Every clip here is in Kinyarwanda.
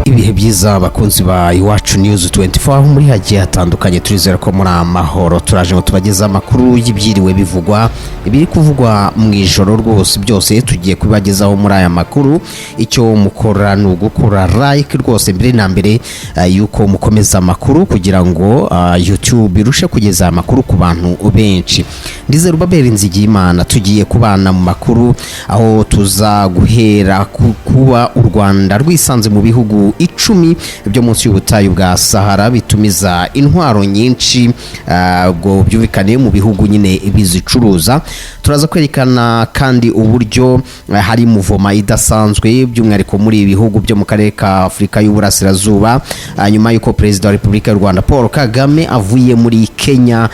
Ibihe byiza, abakunzi ba Iwacu News 24, aho muri hagiye hatandukanye, turizera ko muri amahoro. Turaje ngo tubageze amakuru y'ibyiriwe bivugwa, ibiri kuvugwa mu ijoro rwose, byose tugiye kubibagezaho muri aya makuru. Icyo mukora ni ugukora like rwose mbere na mbere yuko mukomeza amakuru, kugira ngo YouTube irushe kugeza amakuru ku bantu benshi. Ndizera Ubabera Nzigiyimana, tugiye kubana mu makuru, aho tuza guhera ku kuba u Rwanda rwisanze mu bihugu 10 byo munsi y'ubutayu bwa Sahara bitumiza intwaro nyinshi, ubwo byumvikane mu bihugu nyine bizicuruza. Turaza kwerekana kandi uburyo hari mouvement idasanzwe, by'umwihariko muri ibi bihugu byo mu karere ka Afurika y'Uburasirazuba, nyuma y'uko Perezida wa Repubulika y'u Rwanda Paul Kagame avuye muri Kenya.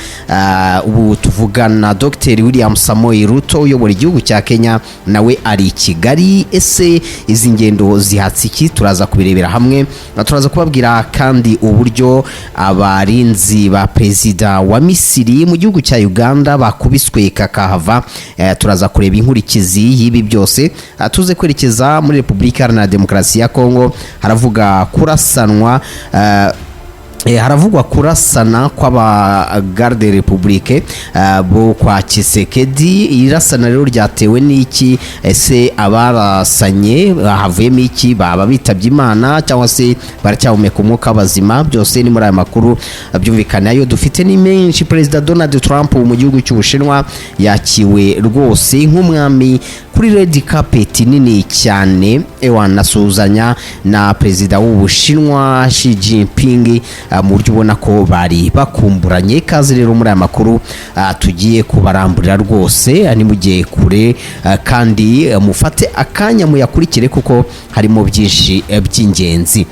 Ubu tuvugana, Dr William Samoei Ruto uyobora igihugu cya Kenya nawe ari i Kigali. Ese izi ngendo zihatse iki? Turaza kubirebera hamwe. Turaza kubabwira kandi uburyo abarinzi ba perezida wa Misiri mu gihugu cya Uganda bakubiswe kakahava. Turaza kureba inkurikizi y'ibi byose. Tuze kwerekeza muri Repubulika Iharanira Demokarasi ya Kongo, haravuga kurasanwa haravugwa kurasana kw'aba garde républicaine bo kwa Tshisekedi. Irasana rero ryatewe n'iki? Ese abarasanye havuyemo iki? Baba bitabye Imana cyangwa se baracyahumeka umwuka bazima? Byose ni muri aya makuru. Byumvikana ayo dufite ni menshi. Perezida Donald Trump mu gihugu cy'Ubushinwa yakiwe rwose nk'umwami kuri red carpet nini cyane, ewa anasuhuzanya na perezida w'Ubushinwa Xi Jinping mu buryo ubona ko bari bakumburanye. Ikaze rero muri aya makuru tugiye kubaramburira rwose, ntimujye kure, kandi mufate akanya muyakurikire kuko harimo byinshi by'ingenzi.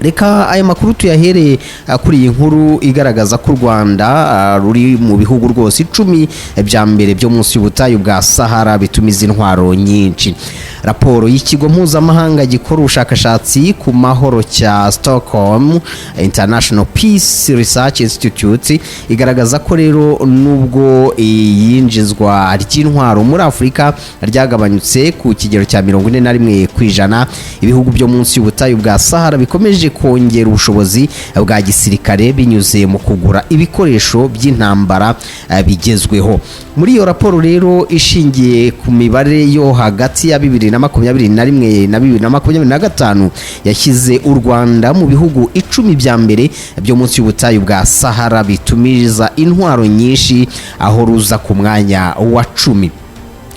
Reka aya makuru tuyahereye kuri iyi nkuru igaragaza ko u Rwanda ruri mu bihugu rwose 10 bya mbere byo munsi y'ubutayu bwa Sahara bitumiza intwaro nyinshi. Raporo y'ikigo mpuzamahanga gikora ubushakashatsi ku mahoro cya Stockholm International Peace Research Institute igaragaza ko rero nubwo iyinjizwa ry'intwaro muri Afurika ryagabanyutse ku kigero cya 41%, ibihugu byo munsi y'ubutayu bwa Sahara bikomeje kongera ubushobozi bwa gisirikare binyuze mu kugura ibikoresho by'intambara bigezweho. Muri iyo raporo rero, ishingiye ku mibare yo hagati ya 2021 na 2025, yashyize u Rwanda mu bihugu 10 bya mbere byo munsi y'ubutayu bwa Sahara bitumiza intwaro nyinshi, aho ruza ku mwanya wa 10.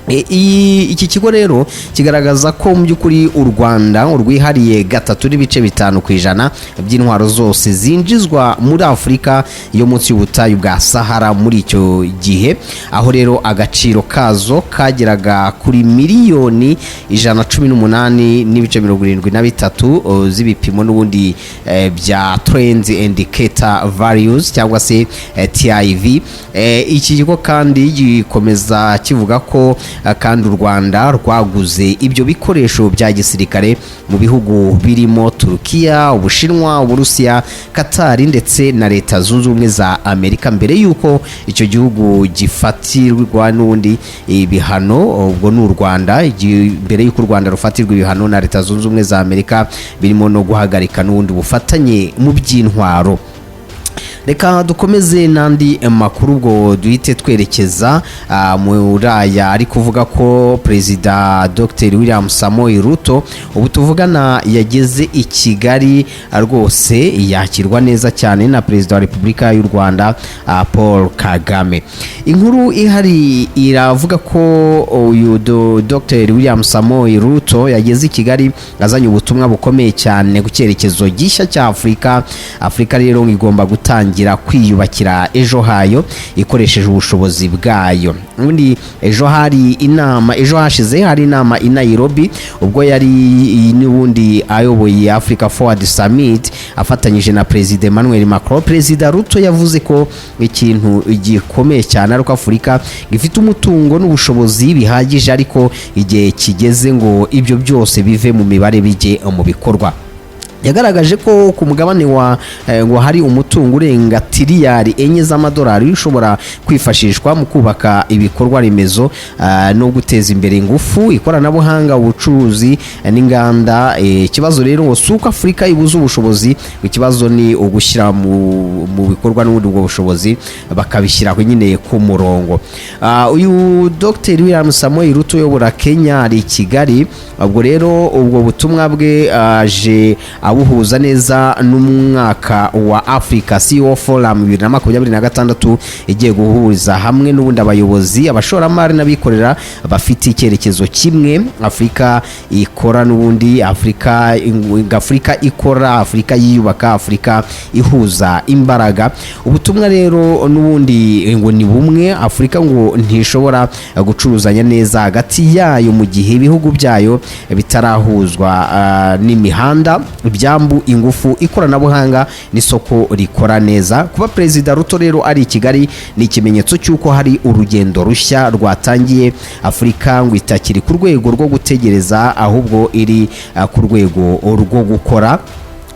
Iki kigo rero kigaragaza ko mu by'ukuri u Rwanda rwihariye 3.5% by'intwaro zose zinjizwa muri Afurika yo munsi y'ubutayu bwa Sahara muri icyo gihe, aho rero agaciro kazo kageraga kuri miliyoni 118.73 z'ibipimo n'ubundi bya Trends Indicator Values cyangwa se TIV. Iki kigo kandi gikomeza kivuga ko kandi u Rwanda rwaguze ibyo bikoresho bya gisirikare mu bihugu birimo Turukiya, Ubushinwa, Uburusiya, Katari ndetse na Leta Zunze Ubumwe za Amerika, mbere y'uko icyo gihugu gifatirwa n'ubundi ibihano. Ubwo ni u Rwanda, mbere y'uko u Rwanda rufatirwa ibihano na Leta Zunze Ubumwe za Amerika, birimo no guhagarika n'ubundi bufatanye mu by'intwaro. Reka dukomeze n'andi makuru, ubwo duhite twerekeza muri aya ari kuvuga ko Perezida Dr William Samoei Ruto ubu tuvugana yageze i Kigali, rwose yakirwa neza cyane na Perezida wa Repubulika y'u Rwanda Paul Kagame. Inkuru ihari iravuga ko uyu Dr William Samoei Ruto yageze i Kigali azanye ubutumwa bukomeye cyane ku cyerekezo gishya cya Afurika. Afurika rero igomba gutangira kwiyubakira ejo hayo ikoresheje ubushobozi bwayo. Ubundi ejo hari inama, ejo hashize hari inama i Nairobi, ubwo yari n'ubundi ayoboye Africa Forward Summit afatanyije na Perezida Emmanuel Macron. Perezida Ruto yavuze ko ikintu gikomeye cyane ari uko Afurika ifite umutungo n'ubushobozi bihagije, ariko igihe kigeze ngo ibyo byose bive mu mibare bijye mu bikorwa. Yagaragaje ko ku mugabane wa ngo hari umutungo urenga tiriyari 4 z'amadolari ushobora kwifashishwa mu kubaka ibikorwa remezo no guteza imbere ingufu, ikoranabuhanga, ubucuruzi n'inganda. Ikibazo rero ngo si uko Afurika ibuze ubushobozi, ikibazo ni ugushyira mu bikorwa n'ubundi ubwo bushobozi, bakabishyira nyine ku murongo. Uyu Dr William Samoei Ruto uyobora Kenya ari i Kigali. Ubwo rero ubwo butumwa bwe aje abuhuza neza n'umwaka wa Africa CEO Forum 2026, igiye guhuriza hamwe n'ubundi abayobozi, abashoramari n'abikorera bafite icyerekezo kimwe: Afurika ikora n'ubundi, Afurika ikora, Afurika yiyubaka, Afurika ihuza imbaraga. Ubutumwa rero n'ubundi ngo ni bumwe: Afurika ngo ntishobora gucuruzanya neza hagati yayo mu gihe ibihugu byayo bitarahuzwa n'imihanda, ibyambu, ingufu, ikoranabuhanga n'isoko rikora neza. Kuba Perezida Ruto rero ari i Kigali ni ikimenyetso cy'uko hari urugendo rushya rwatangiye. Afurika ngo itakiri ku rwego rwo gutegereza, ahubwo iri ku rwego rwo gukora.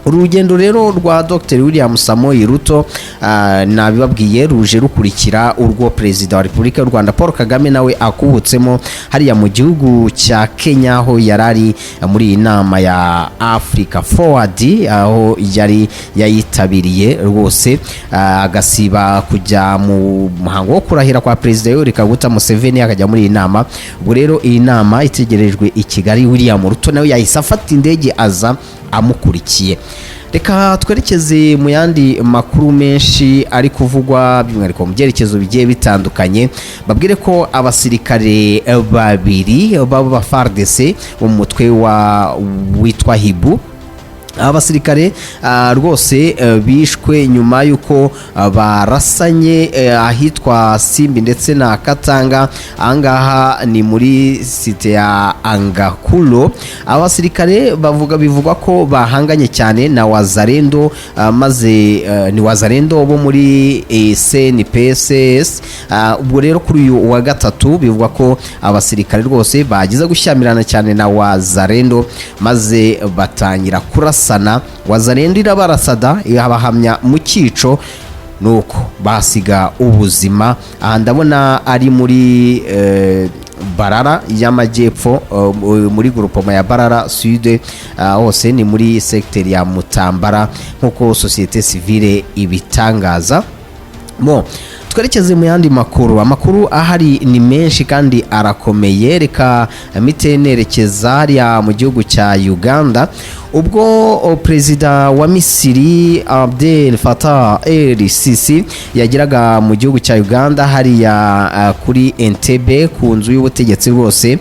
Uru rugendo rero rwa Dr William Samoei Ruto, nabibabwiye, ruje rukurikira urwo Perezida wa Repubulika y'u Rwanda Paul Kagame nawe akubutsemo hariya mu gihugu cya Kenya, aho yari ari muri iyi nama ya Africa Forward, aho yari yayitabiriye rwose, agasiba kujya mu muhango wo kurahira kwa Perezida Yoweri Kaguta Museveni, akajya muri iyi nama. Ubwo rero iyi nama itegerejwe i Kigali, William Ruto nawe yahise afata indege aza amukurikiye. Reka twerekeze mu yandi makuru menshi ari kuvugwa, by'umwihariko mu byerekezo bigiye bitandukanye. Babwire ko abasirikare babiri b'aba FARDC bo mu mutwe wa witwa Hibu, abasirikare rwose bishwe nyuma y'uko barasanye ahitwa Simbi ndetse na Katanga. Ahangaha ni muri site ya Angakulo. Abasirikare bavuga, bivugwa ko bahanganye cyane na Wazalendo, maze ni Wazalendo bo muri CNPSS. Ubwo rero kuri uyu wa gatatu bivugwa ko abasirikare rwose bagize gushyamirana cyane na Wazalendo, maze batangira kurasana. Wazalendo irabarasada, ibahamya mu cyico, nuko basiga ubuzima. Aha ndabona ari muri Barara y'Amajyepfo, muri groupement ya Barara Sud, hose ni muri secteur ya Mutambara, nk'uko société civile ibitangaza. Bon, twerekeze mu yandi makuru. Amakuru ahari ni menshi kandi arakomeye. Reka mpite nerekeza hariya mu gihugu cya Uganda. Ubwo Perezida wa Misiri Abdel Fattah El Sisi yageraga mu gihugu cya Uganda, hariya kuri Entebbe, ku nzu y'ubutegetsi rwose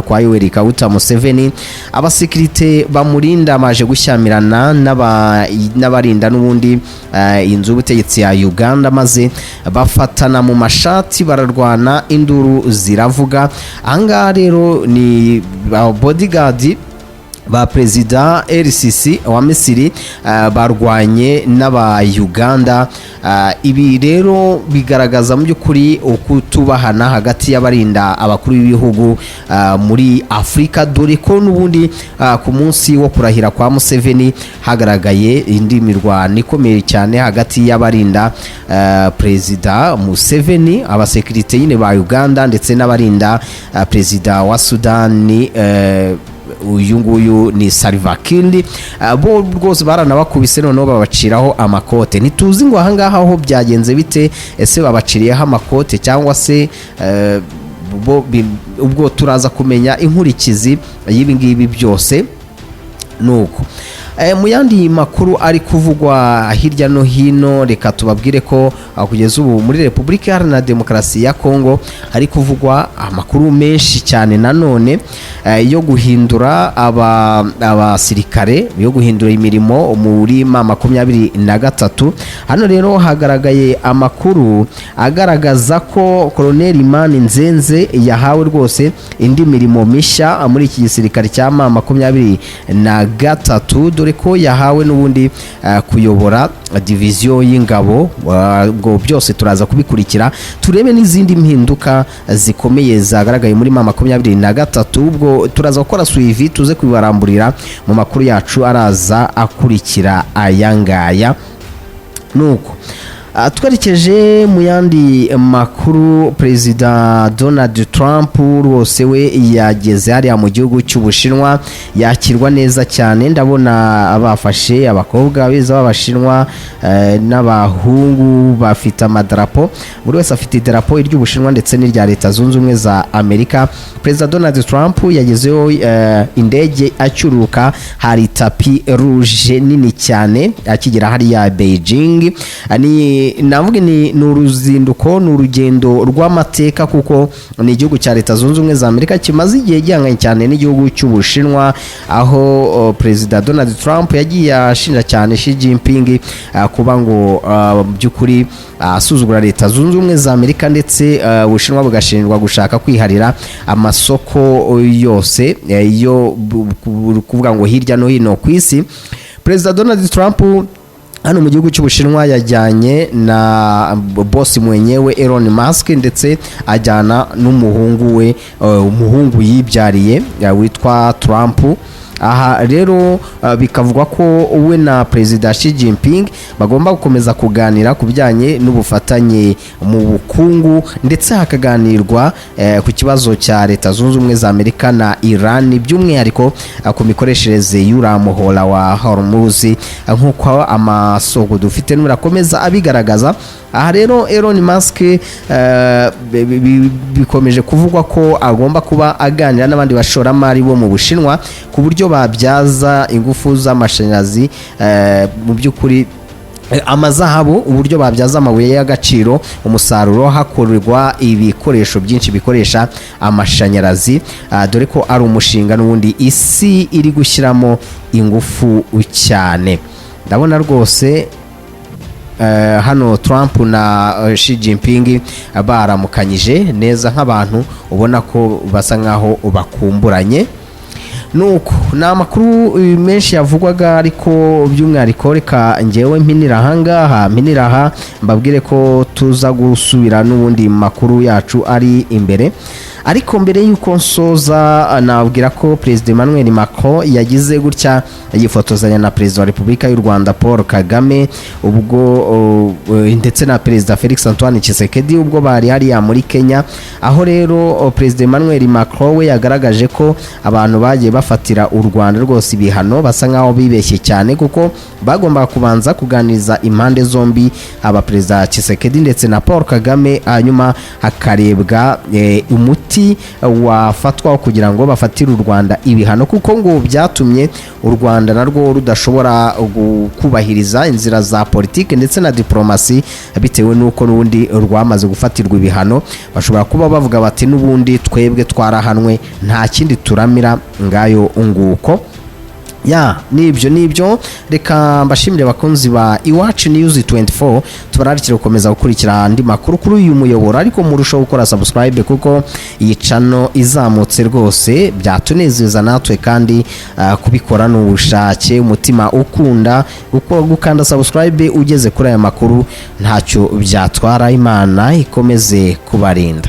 kwa Yoweri Kaguta Museveni, abasekirite bamurinda baje gushyamirana n'abarinda n'ubundi inzu y'ubutegetsi ya Uganda, maze bafatana mu mashati, bararwana, induru ziravuga. Ahangaha rero ni bodyguard ba Perezida El-Sisi wa Misiri barwanye n'aba Uganda. Ibi rero bigaragaza mu by'ukuri ukutubahana hagati y'abarinda abakuru b'ibihugu muri Afurika, dore ko n'ubundi ku munsi wo kurahira kwa Museveni hagaragaye indi mirwano ikomeye cyane hagati y'abarinda Perezida Museveni, abasekirite nyine ba Uganda, ndetse n'abarinda Perezida wa Sudani, uyu nguyu ni Salva Kiir. Bo rwose baranabakubise, noneho babaciraho amakote. Ntituzi ngo ahangaha ho byagenze bite, ese babaciriyeho amakote cyangwa se ubwo turaza kumenya inkurikizi y'ibi ngibi byose. Nuko mu yandi makuru ari kuvugwa hirya no hino, reka tubabwire ko kugeza ubu muri Repubulika Iharanira Demokarasi ya Kongo hari kuvugwa amakuru menshi cyane nanone yo guhindura abasirikare, yo guhindura imirimo muri M23. Hano rero hagaragaye amakuru agaragaza ko Colonel Imani Nzenze yahawe rwose indi mirimo mishya muri iki gisirikare cya M23, dore ko Dore ko yahawe n'ubundi kuyobora diviziyo y'ingabo. Ubwo byose turaza kubikurikira, turebe n'izindi mpinduka zikomeye zagaragaye muri M23. Ubwo turaza gukora suivi, tuze kubibaramburira mu makuru yacu araza akurikira ayangaya. Nuko twerekeje mu yandi makuru, Perezida Donald Trump rwose we yageze hariya mu gihugu cy'Ubushinwa, yakirwa neza cyane. Ndabona bafashe abakobwa beza b'Abashinwa n'abahungu bafite amadarapo, buri wese afite idarapo ry'Ubushinwa ndetse n'irya Leta Zunze Ubumwe za Amerika. Perezida Donald Trump yagezeho indege acyururuka hari tapis rouge nini cyane akigera hariya Beijing. Ni navuga ni uruzinduko, ni urugendo rw'amateka, kuko ni igihugu cya Leta Zunze Ubumwe za Amerika kimaze igihe gihanganye cyane n'igihugu cy'Ubushinwa, aho Perezida Donald Trump yagiye ashinja cyane Xi Jinping kuba ngo by'ukuri asuzugura Leta Zunze Ubumwe za Amerika, ndetse Ubushinwa bugashinjwa gushaka kwiharira amasoko yose yo kuvuga ngo hirya no hino ku isi. Perezida Donald Trump hano mu gihugu cy'Ubushinwa yajyanye na bosi mwenyewe Elon Musk, ndetse ajyana n'umuhungu we, umuhungu yibyariye witwa Trump. Aha rero bikavugwa ko we na Perezida Xi Jinping bagomba gukomeza kuganira ku bijyanye n'ubufatanye mu bukungu, ndetse hakaganirwa ku kibazo cya Leta Zunze Ubumwe za Amerika na Iran, by'umwihariko ku mikoreshereze y'uriya muhora wa Hormuz, nk'uko amasoko dufite n'urakomeza abigaragaza. Aha rero Elon Musk bikomeje kuvugwa ko agomba kuba aganira n'abandi bashoramari bo mu Bushinwa ku buryo babyaza ingufu z'amashanyarazi mu by'ukuri amazahabu, uburyo babyaza amabuye y'agaciro umusaruro, hakorerwa ibikoresho byinshi bikoresha amashanyarazi, dore ko ari umushinga n'ubundi isi iri gushyiramo ingufu cyane. Ndabona rwose hano Trump na Xi Jinping baramukanyije neza nk'abantu ubona ko basa nkaho bakumburanye. Nuko ni amakuru menshi yavugwaga, ariko by'umwihariko reka ngewe mpinira ahangaha, mpinira aha, mbabwire ko tuza gusubira n'ubundi makuru yacu ari imbere. Ariko mbere y'uko nsoza, nababwira ko Perezida Emmanuel Macron yagize gutya yifotozanya na Perezida wa Repubulika y'u Rwanda Paul Kagame, ubwo ndetse na Perezida Felix Antoine Tshisekedi, ubwo bari hariya muri Kenya. Aho rero Perezida Emmanuel Macron we yagaragaje ko abantu bagiye bafatira u Rwanda rwose ibihano basa nkaho bibeshye cyane, kuko bagombaga kubanza kuganiriza impande zombi, aba Perezida Tshisekedi ndetse na Paul Kagame, hanyuma hakarebwa umuti wafatwa kugira ngo bafatire u Rwanda ibihano, kuko ngo byatumye u Rwanda narwo rudashobora kubahiriza inzira za politiki ndetse na diplomasi, bitewe n'uko n'ubundi rwamaze gufatirwa ibihano. Bashobora kuba bavuga bati: "N'ubundi twebwe twarahanwe, nta kindi turamira." Ngayo nguko. Ya, nibyo. Reka mbashimire, abakunzi ba Iwacu News 24, tubararikire gukomeza gukurikira andi makuru kuri uyu muyoboro, ariko murushaho gukora subscribe, kuko iyi channel izamutse rwose byatunezeza natwe, kandi kubikora ni ubushake, umutima ukunda gukanda subscribe ugeze kuri aya makuru ntacyo byatwara. Imana ikomeze kubarinda.